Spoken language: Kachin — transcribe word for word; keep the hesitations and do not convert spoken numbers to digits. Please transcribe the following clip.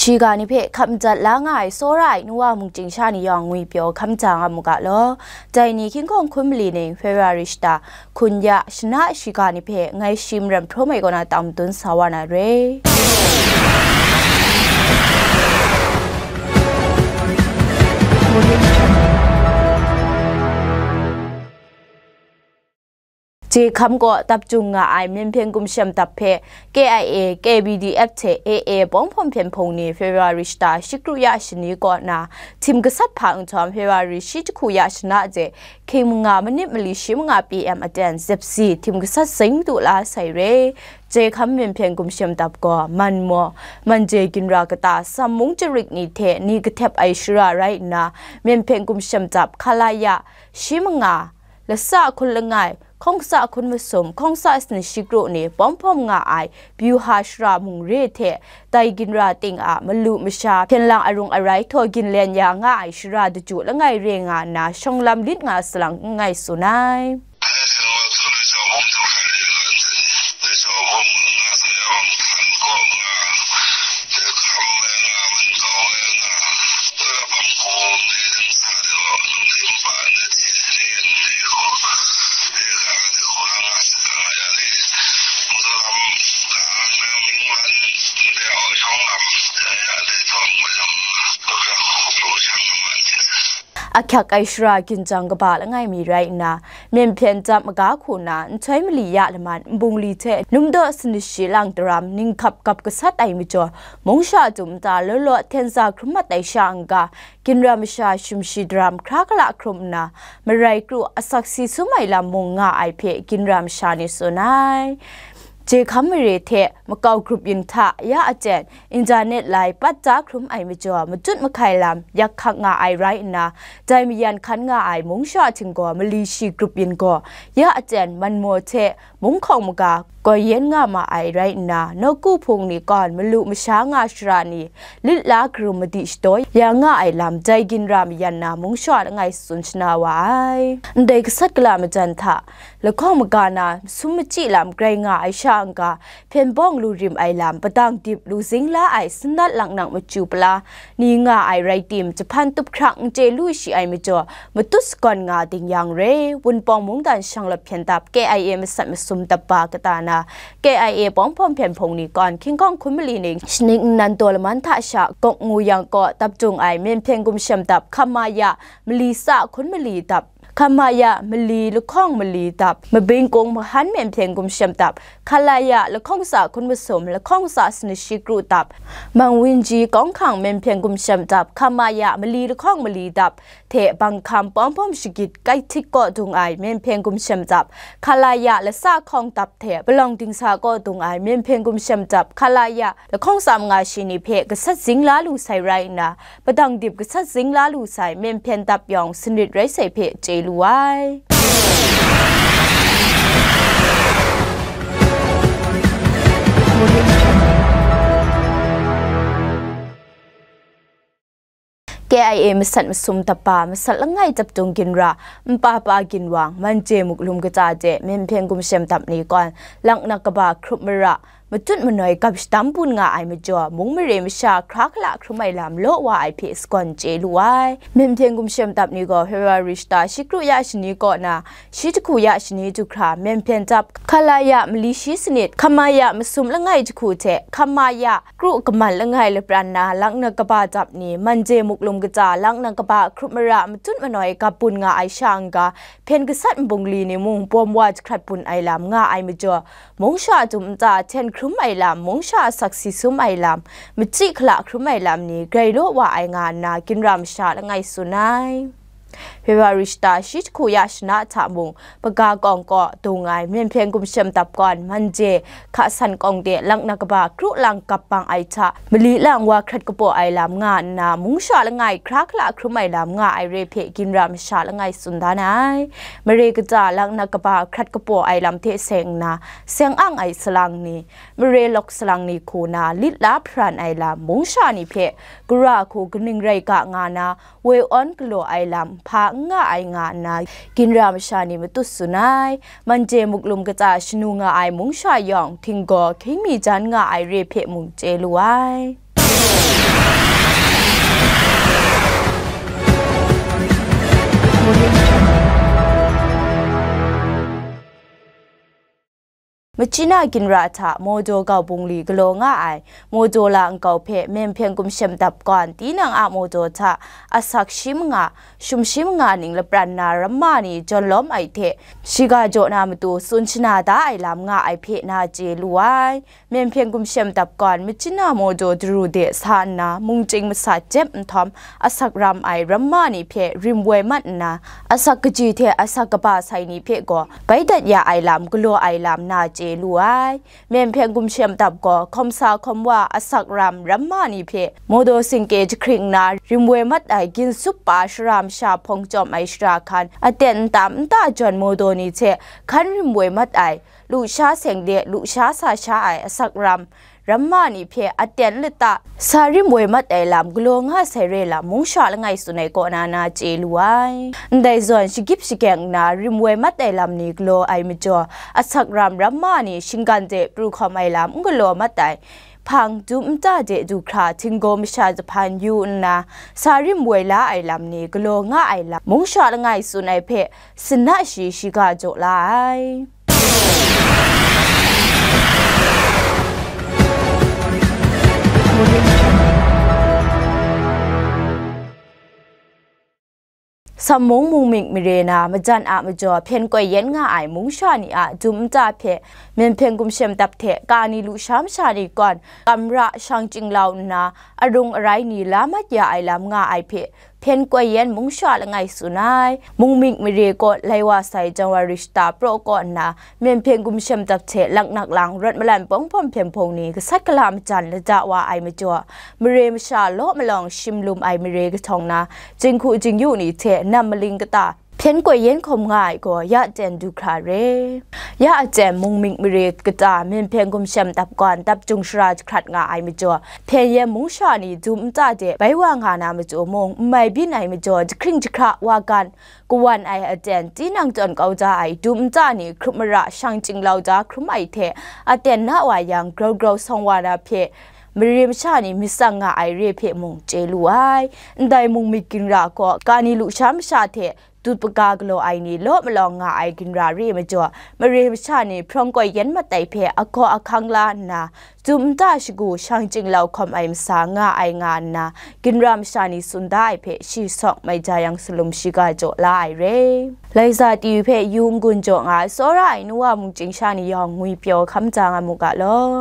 Shiga ni hpe hkap madat la nga ai tsawra ai nuwa mungchying sha ni yawng ngwipyaw hkam ja nga mu ga law. Dai ni hkying hkawng hkun mali ning February shata hkun ya shana shiga ni hpe ngai shi maram hprawm ai kaw na tang madun sa wa na re. Jehkam kaw dap jung nga ai Myen Hpyen Gumshem dap hpe K I A, K B D F hte A A pawng hpawm hpyen hpung ni February shata shi kru ya shani kaw na htim gasat hpa nhtawm February shi jahku ya shana de hkying manga manit mali shi manga P M aten zepsi htim gasat zing madu la sai re. Jehkam Myen Hpyen Gumshem dap gaw Manmaw, Manje ginra kata Sam mung jarik ni hte ni kahtep ai shara rai nna, Myen Hpyen Gumshem dap Khalaya shi manga, lasa hkun langai, hkawngsa hkun masum, hkawngsa sanit shi kru ni pawm hpawm nga ai Byuha shara mung re hte dai ginra ting a malu masha hpyen lang arung arai htaw ginlen ya nga ai shara daju langai re nga nna shawng lam lit nga salang n ngai tsun ai. Ahkyak ai shara ginjang kaba langai mi rai nna, Myen Hpyen dap maga hku na nhtoi mali ya laman nbungli hte numdaw sanit shi lang daram ninghkap gap gasat ai majaw, mungsha dum nta law law hten za hkrum mat ai sha n-ga, ginra masha shim shi daram hkra kala hkrum nna, marai kru asak si sum ai lam mung nga ai hpe ginra masha ni tsun ai. Jehkam mare hte makau grup yin hta ya aten, internet lai pat da hkrum ai majaw, matut mahkai lam yak hkak nga ai rai nna, dai mayan hkan nga ai mungsha htinggaw mali shi grup yin gaw ya aten Manmaw hte mung hkawng maga gaw yen nga ma ai rai nna, nawku hpung ni kawn malu masha nga shara ni lit la karum madi shadaw ya nga ai lam dai ginra mayan na mungsha langai tsun shana wa ai. Ndai gasat gala majan hta lahkawng maga na sum machyi lam grai nga ai sha n-ga, hpyen bawng lu rim ai lam padang dip lu zing la ai sanat laknak machyu pala ni nga ai rai tim, jahpan tup hkrang n chye lu shi ai majaw, matut sagawn nga ding yang re, Wunpawng mungdan shanglawt hpyen dap K I A masat masum dap ba kata na, K I A pawng hpawm hpyen hpung ni kawn hkying hkawng hkun mali ning shaning nnan taw laman hta sha gawk ngu yang kaw dap jung ai Myen Hpyen Gumshem dap Khamaya mali sa hkun mali dap, Khamaya mali lahkawng mali dap, Mabingkung mahan Myen Hpyen Gumshem dap, Khalaya lahkawng sa hkun masum, lahkawng sa sanit shi kru dap, Mangwinji kawng hkang Myen Hpyen Gumshem dap, Khamaya mali lahkawng mali dap, hte Banghkam pawng hpawm shagit Kaihtik kaw dung ai Myen Hpyen Gumshem dap, Khalaya lasa hkawng dap hte palawng dingsa kaw dung ai Myen Hpyen Gumshem dap, Khalaya lahkawng sa manga shi ni hpe gasat zing la lu sai rai nna, padang dip gasat zing la lu sai Myen Hpyen dap yawng sanit rai sai hpe chye lu ai. K I A masat masum dap ba masat langai dap dung ginra, npa pa ginwang, Manje Muklum kaja de Myen Hpyen Gumshem dap ni kawn, laknak kaba hkrup mara, matut manoi gap shadam bun nga ai majaw, mung mare masha hkra hkala hkrum ai lam law wa ai hpe sagawn chye lu ai. Myen Hpyen Gumshem dap ni gaw February shata shi kru ya shani kaw na, shi jahku ya shani du hkra, Myen Hpyen dap, Khalaya mali shi sanit, Khamaya masum langai jahku hte, Khamaya kru kaman langai lapran na, laknak kaba dap ni, Manje Muklum kaja, laknak kaba hkrup mara, matut manoi gap bun nga ai sha n-ga, hpyen gasat nbungli ni mung bawm wa jahkrat bun ai lam nga ai majaw, mungsha dum nta hten hkrum ai lam, mungsha asak si sum ai lam, machyi hkala hkrum ai lam ni grai law wa ai nga nna, ginra masha langai tsun ai. February shata shi jahku ya shana hta mung, Paga kawng kaw dung ai Myen Hpyen Gumshem dap kawn, Manje, Hkasan kawng de laknak kaba kru lang gap bang ai hta, mali lang wa hkrat kapaw ai lam nga nna, mungsha langai hkra hkala hkrum ai lam nga ai re hpe ginra masha langai tsun dan ai. Mare kaja laknak kaba hkrat kapaw ai lam hte seng nna, seng ang ai salang ni, mare lawk salang ni hku na lit la hparan ai lam, mungsha ni hpe gara hku kaning rai ga nga na, woi awn galaw ai lam hpa n nga ai nga nna, ginra masha ni matut tsun ai. Manje Muklum kaja shanu nga ai mungsha yawng, htinggaw hkying mi jan nga ai re hpe mung chye lu ai. Machina ginra hta Mawdaw gau bungli galaw nga ai Mawdaw la nkau hpe Myen Hpyen Gumshem Dap Kawn tinang a Mawdaw hta asak shi manga, shum shi manga ning lapran na ramma ni jawn lawm ai hte, shiga jaw na matu tsun shana da ai lam nga ai hpe na chye lu ai. Myen Hpyen Gumshem Dap Kawn Machina Mawdaw daru de sa nna mungchying masat jep nhtawm asak ram ai ramma ni hpe rim woi mat nna, asak kaji hte asak kaba sai ni hpe gaw bai dat ya ai lam galaw ai lam na chye lu ai. Myen Hpyen Gumshem Dap gaw hkawm sa hkawm wa asak ram ramma ni hpe Mawdaw singke jahkring nna rim woi mat ai ginsup pa shara masha hpawng chyawm ai shara hkan aten nta nta jawn Mawdaw ni hte hkan rim woi mat ai, lusha seng de lusha sa sha ai asak ram ramma ni hpe aten lata sa rim woi mat ai lam galaw nga sai re lam mungsha langai tsun ai kaw na na chye lu ai. Ndai zawn shagip shageng nna rim woi mat ai lam ni galaw ai majaw, asak ram ramma ni shinggan de pru hkawm ai lam n galaw mat ai hpang, dum nta de du hkra htinggaw masha jahpan yu nna, sa rim woi la ai lam ni galaw nga ai lam mungsha langai tsun ai hpe sinna shi shiga jaw la ai. Sammung mungmik mare na majan a majaw hpyen koi yen nga ai mungsha ni a dum nta hpe Myen Hpyen Gumshem Dap hte ka ni lusha masha ni kawn kamra shang chyinglau nna, arung arai ni la mat ya ai lam nga ai hpe hpyen koi yen mungsha langai tsun ai. Mungmik mare kaw lai wa sai Janwari shata praw kaw nna, Myen Hpyen Gumshem Dap hte laknak lang rawt malan pawng hpawm hpyen hpawng ni gasat gala majan lada wa ai majaw, mare masha law malawng shim lum ai mare kahtawng na, jinghku jingyu ni hte nam maling kata hpyen koi yen hkawm nga ai gaw ya ten du hkra re. Ya aten mungmik mare kata Myen Hpyen Gumshem Dap Kawn dap jung shara jahkrat nga ai majaw, hpyen yen mungsha ni dum nta de bai wa nga na matu mung n mai byin ai majaw, jahkring jahkra wa gan kawan ai aten tinang tawn kau da ai dum nta ni hkrup mara shang chyinglau da hkrum ai hte, aten na wa yang grau grau sawng wa na hpe mare masha ni myit tsang nga ai re hpe mung chye lu ai. Ndai mungmik ginra gaw ka ni lusha masha hte dut paga galaw ai ni law malawng nga ai ginra re majaw, mare masha ni hprawng koi yen mat ai hpe ahkaw ahkang la nna, dum nta shagu shang chyinglau hkawm ai masa nga ai nga nna, ginra masha ni tsun da ai hpe shi sawk mai ja yang salum shiga jaw la ai re. Laiza ti hpe yu n-gun jaw nga ai tsawra ai nuwa mungchying sha ni yawng ngwi pyaw hkam ja nga mu ga law.